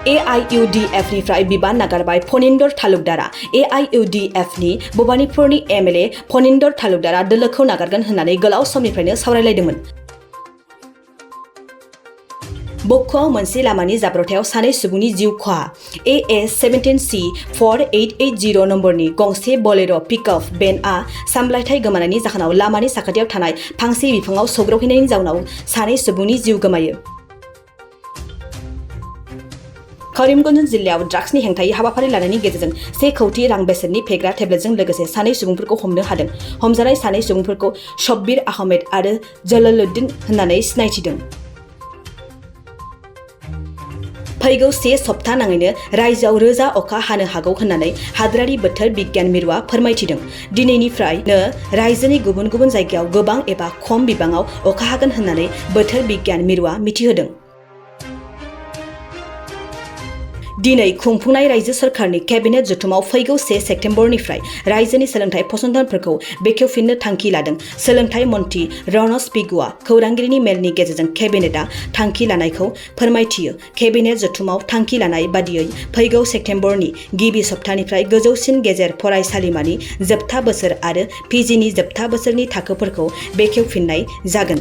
AIUDF निफ्राय बिबान नागारबाय फनिन्दर तालुकदारा AIUDF नि भबानिपुरनि MLA फनिन्दर तालुकदारा दोलोखौ नागारगोन होननानै गोलाव समनिफ्रायनो सावरायलायदोंमोन। बक्ख'आव मोनसे लामानि जाब्रबथायाव सानै सुबुंनि जिउ खहा AS17C4880 नम्बरनि गंसे बोलेर' पिकआप भेनआ सामलायथाय गोमानायनि जाहोनाव लामानि साखाथियाव थानाय फांसे बिफांआव सौग्रावहैनायनि जाउनाव सानै सुबुंनि जिउ गोमायो। करीमगंज जिल्लायाव ड्राग्सनि हेंथायै हाबाफारि लानायनि गेजेरजों 1 कौटि रां बेसेननि फेग्रा टेब्लेटजों लोगोसे सानै सुबुंफोरखौ हमनो हादों। हमजानाय सानै सुबुंफोरखौ शब्बिर आहमेद आरो जलालुद्दीन होननानै सिनायथिदों। फैगौ 1 सप्ता नाङैनो रायजोआव रोजा अखा हानो हागौ होननानै हादोरारि बोथोर बिगियान मिरुआ फोरमायथिदों। दिनैनिफ्रायनो रायजोनि गुबुन गुबुन जायगायाव गोबां एबा खम बिबाङाव अखा हागोन होननानै बोथोर बिगियान मिरुआ मिथिहोदों। दिनै खुंफुंनाय रायजो सोरखारनि केबिनेट जथुमाव फैगौ 1 सेप्तेम्बरनिफ्राय रायजोनि सोलोंथाइ फसंथानफोरखौ बेखेवफिननो थांखि लादों। सोलोंथाइ मन्थ्रि रनज पेगुआ खौरांगिरिनि मेलनि गेजेरजों केबिनेटआ थांखि लानायखौ फोरमायथियो। केबिनेट जथुमाव थांखि लानाय बादियै फैगौ सेप्तेम्बरनि गिबि सप्तानिफ्राय गोजौसिन गेजेर फरायसालिमानि जोबथा बोसोर आरो PGनि जोबथा बोसोरनि थाखोफोरखौ बेखेवफिननाय जागोन।